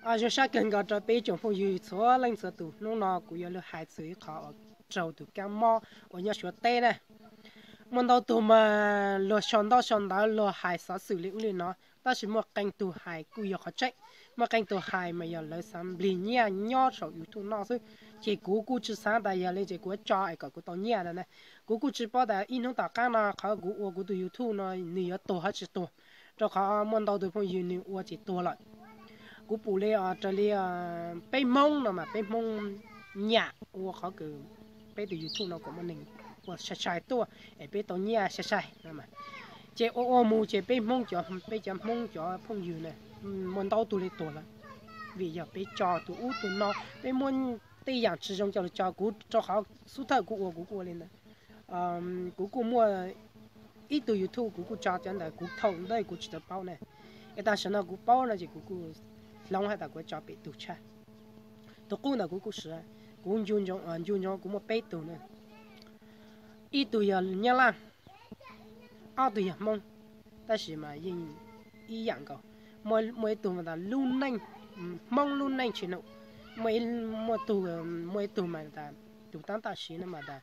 Zoo sab kawg nkaus rau peb ib tsoom phooj ywg txhua leej txhua tus, hnub no kuv yuav lug hais txug ib qho uas raug tus kab mob uas nyob Suav teb na. Muaj ntau tug mas luag sau ntaub sau ntawv luag hais xov xwm li ub li no, tab sis muaj qee tug hais kuj yog qhov tseeb, muaj qee tug hais mas yog lawv xav nplig nyiaj nyob saum YouTube no xwb. Ces kuv kuj tsi xaav tas yog li ces kuv yuav tso es kom kuv tau nyiaj no na. Kuv kuj tsi paub tas ib hnub tom qaab no qhov kuv ua kuv tug YouTube no nwg yuav tuag hab tsi tuag, rau qhov muaj ntau tug phooj ywg nwg ua ces tuag lawm. Kuv pum li raws li peb Hmoob no mas peb Hmoob nyam ua qhov kws peb tug YouTube no kuj muaj neeg ua sai sai tuaj es peb tau nyiaj sai sai no. Ces ua ua mus ces peb Hmoob cov, peb cov Hmoob cov phooj ywg na, muaj ntau tug li tuag lawm, vim yog peb tso tug ub tug no, peb muab tej yaam tsi zoo coj lug tso. Kuv rau qhov xub thawj kuv ua kuv kuj ua li ntawd. Kuv kuj muaj ib tug YouTube kuv kuj tso cov ntawd, kuv thaum ntawd kuv tsi tau paub na, es tam sim no kuv paub no ces kuv kuj hloov has tas kuv tso pem tug tshaj. Tug qub ntawd kuv kuj siv, kuv ncu ntsoov kuv muaj peb tug na, ib tug yog Nyab Laj, ob tug yog Hmoob, tab sis mas yeej ib yaam nkaus. Muaj ib tug mas tas lub neej, Hmoob lub neej tshee num, muaj ib tug mas tas tus taab tom siv no mas tas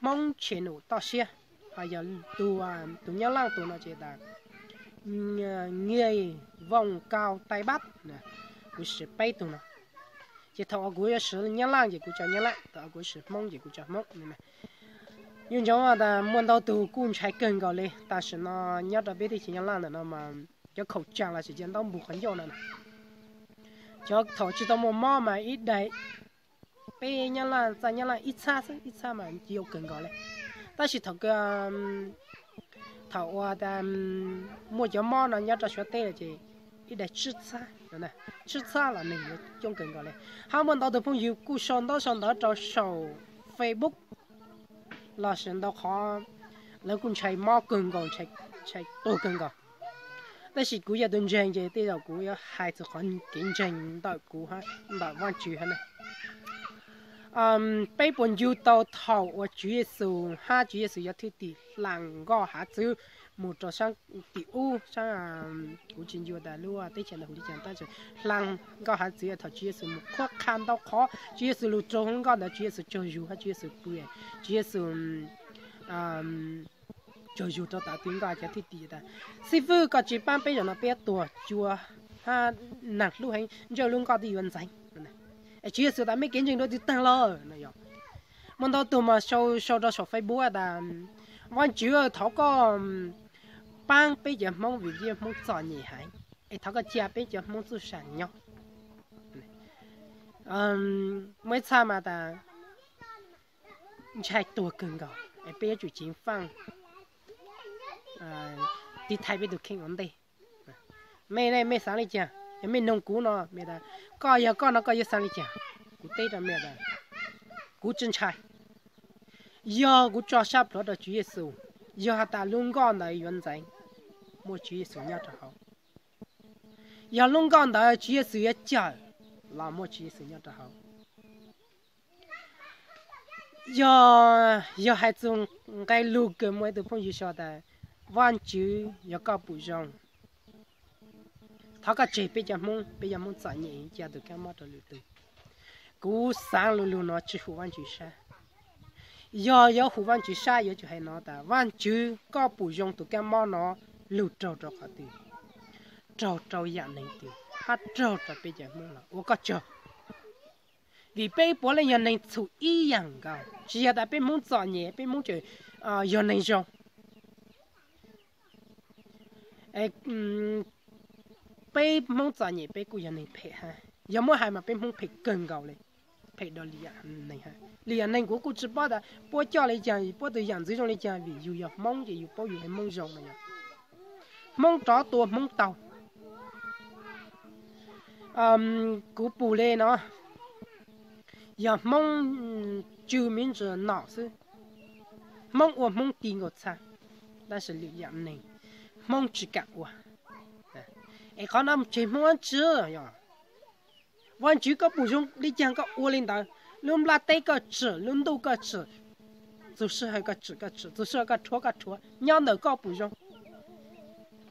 Hmoob tshee num toj siab, ho yog tus Nyab Laj tus no ces tas Người Vùng Cao Tây Bắc, kuv siv peb tug no. Ces thaum uas kuv yuav siv Nyab Laj ces kuv tso Nyab Laj, thaum uas kuv siv Hmoob ces kuv tso Hmoob. Ncu ntsoov tas muaj ntau tug kuj ntshai kawg nkaus li, tam sim no nyob rau peb teb chaws Nyab Laj ntawm no mas cov khaum tsaam los sis cov ntaub npug qhov ncauj no, cov thaum tsis tau muaj mob mas ib daim, peb Nyab Laj txaj Nyab Laj ib txhab xwb, ib txhab mas coob kawg nkaus li. Tab sis thaum, thaum uas muaj cov mob no nyob rau Suav teb lawm ces ib daim tsib txhab, tsib txhab los neeg yuav coob kawg nkaus li. Hab muaj ntau tug phooj ywg kuj sau ntaub sau ntawv rau saum Facebook los sis ntau qhov lawv kuj ntshai mob kawg nkaus, ntshai tuag kawg nkaus. Tab sis kuv yog tus ntseeg ces tej zaum kuv yuav hais txug qhov kev ntseeg ntawm kuv hab ntawm Vaajtswv hab na. Peb puas ncu tau thaum uas Tswv Yexus hab Tswv Yexus cov thwj tim hla nkoj hav txwv mus rau saab tim ub, saab, kuv tsis ncu tas lub teb chaws ntawd hu li cas, tab sis hla nkoj hav txwv thaum Tswv Yexus mus qhuab qha ntau qhov, Tswv Yexus lug raug lub nkoj ntawd, Tswv Yexus tsaug zug hab Tswv Yexus pw, Tswv Yexus tsaug zug rau tas tw nkoj cov thwj tim tas, xib fwb koj tsis paab peb zaum no peb yuav tuag cuag hab naag hlub heev, ntsawj lub nkoj twb yuav ntxeev. Es Tswv Yexus tas mej kev ntseeg dua twg taag lawm no yog. Muaj ntau tug mas sau, sau rau saum Facebook tas, Vaajtswv thov koj paab peb cov Hmoob vim peb Hmoob txom nyem heev, es thov koj ca peb cov Hmoob txuj sa nyob. Muaj ib txhab mas tas ntshai tuag kawg nkaus es peb yuav tsum ceev faaj tiv thaiv peb tug kheej ua ntej. Mej, mej xaav li cas? Yog mej noog kuv no, mej tas, koj yog koj no koj yuav xaav li cas? Kuv teb rau mej tas, kuv tsi ntshai. Yog kuv tso sab pluav rau Tswv Yexus, yog has tas lub nkoj ntawd yuav ntxeev, muaj Tswv Yexus nyob rau hauv. Yog lub nkoj ntawd Tswv Yexus yuav cawm los muaj Tswv Yexus nyob rau hauv. Yog, yog hais txug nqe lug kws muaj ib tug phooj ywg sau tas, Vaajtswv yog koj pum zoo, thov koj tseg peb cov Hmoob, peb cov Hmoob txom nyem ca tug kab mob rau lwm tug. Kuv xaav lu lug no tsi hum Vaajtswv sab. Yog yuav hum Vaajtswv sab yuav tsum hais no tas, Vaajtswv koj pum zoo tug kab mob no lug raug rau qhov twg? Raug rau yaam neeg twg hab raug rau peb cov Hmoob los ua koj tsaug. Vim peb puav leej yog neeg txhum ib yaam nkaus, tsis yog tas peb Hmoob txom nyem peb Hmoob tseem yog neeg zoo. Peb Hmoob txom nyem peb kuj yog neeg phem hab, yog muab hais mas peb Hmoob phem kawg nkaus li, phem dua lwm yaam neeg hab. Lwm yaam neeg kuv kuj tsi paub tas puab coj li cas, puab tug yaam ntxwv zoo li cas, vim yug yog Hmoob ces yug paub yug le Hmoob zoo no yog. Hmoob rov tua Hmoob taug. Kuv pum le no, yog Hmoob tsw miv ntsis nom xwb, Hmoob ua Hmoob ti nkaus txha, tab sis lwm yaam neeg Hmoob tsi kaam ua. Es qhov no tseg Hmoob dlaab tsi? Vaajtswv koj pum zoo li caag koj ua li ntawd, lub nplaj teb koj tsim, lub ntuj koj tsim, txug sij hawm koj tsim koj tsim, txug sij hawm koj rhuav koj rhuav, nyob ntawm koj pum zoo.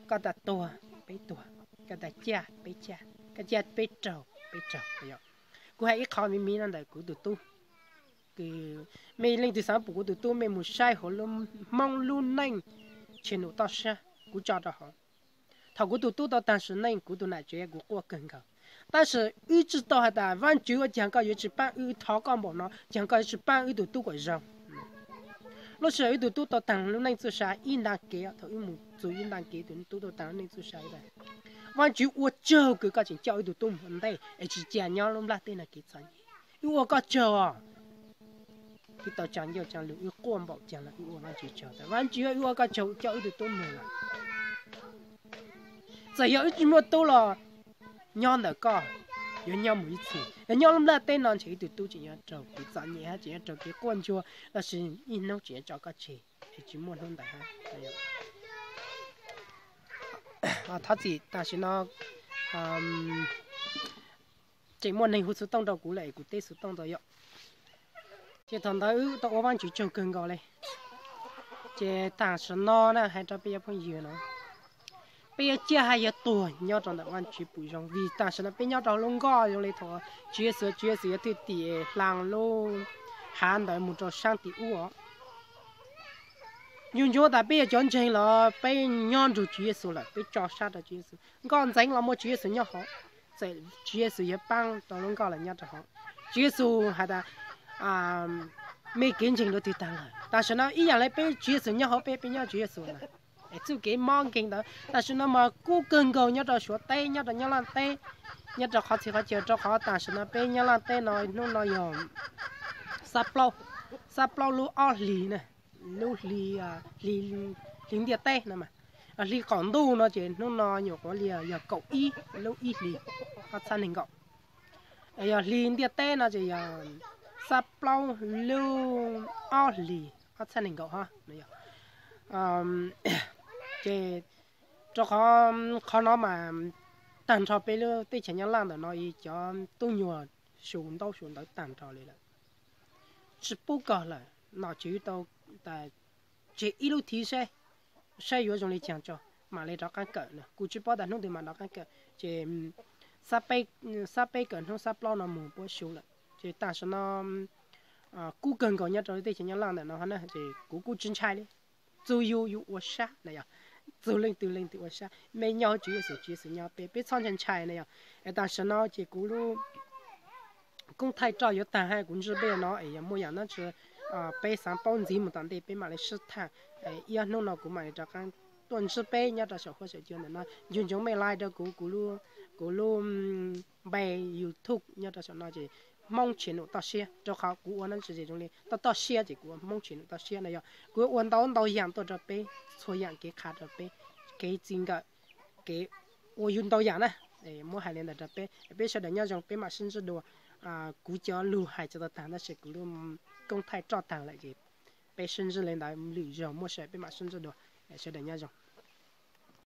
Koj tas tuag peb tuag, koj tas caj peb caj, Cia peb raug, peb raug. Kuv hais ib qho me me no ntawm kuv tus tub, mej leej twg xav pum kuv tus tub mej mus saib hauv lub Hmoob lub neej channel toj siab kuv tso rau hauv. Thaum kuv tus tub tau tag sim neej kuv tus nam tsev kuv quaj kawg nkaus. Tab sis wb tsis tau hais tas Vaajtswv ua caag koj yuav tsis paab wb, thov koj npaum no caag koj yuav tsis paab wb tus tub kom zoo. Lub sij hawm wb tus tub tau taag lub neej txuj sa ib ntaag kev, thaum wb mus txug ib ntaag kev tus tub tau taag lub neej txuj sa ib ntaag, Vaajtswv ua tsaug kws koj tseem coj wb tus tub mus ua ntej es tsis ca nyob lub nplaj teb no kev txom nyem. Wb ua koj tsaug os. Wb tau tsaa ncauj tsaa lug wb quaj npaum caag los wb ua Vaajtswv tsaug tas Vaajtswv, wb ua koj tsaug coj wb tug tub moog lawm. Txawm yog wb tsis muaj tub los nyob ntawm koj yuav nyob mus ib txhis, yog nyob lub nplaj teb no ntshe wb tug tub tseem yuav raug kev txom nyem hab tseem yuav raug kev quaj ntsuag, tab sis ib hnub tseem yuav tso koj tseg es tsis muaj hnub ntawd hab. Thov txim tam sim no tseem muaj neeg hu xov tooj rau kuv lawm es kuv teb xov tooj tau yom. Ces thaum ntawd wb tau ua Vaajtswv tsaug kawg nkaus le. Ces tam sim no na hais rau peb cov phooj ywg no, peb yuav ciaj hab yuav tuag nyob rau ntawm Vaajtswv pum zoo, vim tam sim no peb nyob rau lub nkoj zoo le thaum Tswv Yexus, Tswv Yexus yuav thwj tim hlaa lub hav ntawd mus rau saab tim ub os. Yug ntsuav tas peb yog cov ntseeg los peb nyob nrug Tswv Yexus lawm, peb tso sab rau Tswv Yexus, nkoj ntxeev los muaj Tswv Yexus nyob hauv, txawm Tswv Yexus yuav paab rau lub nkoj los nyob rau hauv. Tswv Yexus has tas mej kev ntseeg dua twg taag lawm. Tam sim no ib yaam le peb Tswv Yexus nyob hauv peb, peb nyob Tswv Yexus na, es txuj kev mob nkeeg ntawd tam sim no mas kub kawg nkaus nyob rau Suav teb, nyob rau Nyab Laaj teb, nyob rau qhov txhia qhov chaw, rau qhov tam sim no peb Nyab Laaj teb no hnub no yog xab plaub, xab plaub lub ob hlis na, lub hli, hli ntiaj teb no, hli qaum ntuj no ces hnub no nyuam qhuav li yog kaum ib lub ib hlis ob txhiab nees nkaum. Yog hli ntiaj teb no ces yog xab plaub lub ob hlis ob txhiab nees nkaum hab. Ces rau qhov, qhov no mas taag nrho peb lub teb chaws Nyab Laaj ntawm no cov tub nyuag su ntaub su ntawv taag nrho li lawm. Tsis pub kawm lawm, nom tswv tau tas tseg ib lub thiv seb, saib yuav zoo li caag tso, mam li rov qaab kawm na. Kuv tsis paub tas hnub twg mam rov qaab kawm ces xab peb kawm hnub xab plaub no mus puab su lawm. Ces tam sim no kub kawg nkaus nyob rau lub teb chaws Nyab Laaj ntawm no hab na, ces kuv kuj tsis ntshai li. Txug yug yug ua sab na yog, txug leej twg leej twg ua sab, mej nyob huv Tswv Yexus, Tswv Yexus nyob peb, peb txhob ntshai ntshai na yog. Es tam sim no ces kuv lub koob thaij roj yuav taag hab kuv ntsij peb no es yog muaj yaam dlaab tsi peb xaav paub ntxiv mus tom ntej peb mam li sib thaaj. Ib ob hnub no kuv mam li rov qaab tuaj ntsib peb nyob rau saum huab saum cua ntawm no. Nco ntsoov mej like rau kuv, kuv lub npe YouTube nyob rau saum no ces Hmoob Channel Toj Siab, rau qhov kuv ua no tsis zoo li toj toj siab ces kuv ua Hmoob Channel Toj Siab no yog kuv ua ntau ntau yaam tuaj rau peb, txhua yaam kev qha rau peb, kev txij nkawm, kev ua yug ntau yaam na. Muab hais li ntawd rau peb, peb sawv daws nyob zoo peb mam sib ntsib dua. Kuv cov lug hais tsis tau taag tab sis kuv lub koob thaij roj taag lawm ces peb sib ntsib li ntawd, lwm zaug muaj sij peb mam sib ntsib dua. Sawv daws nyob zoo.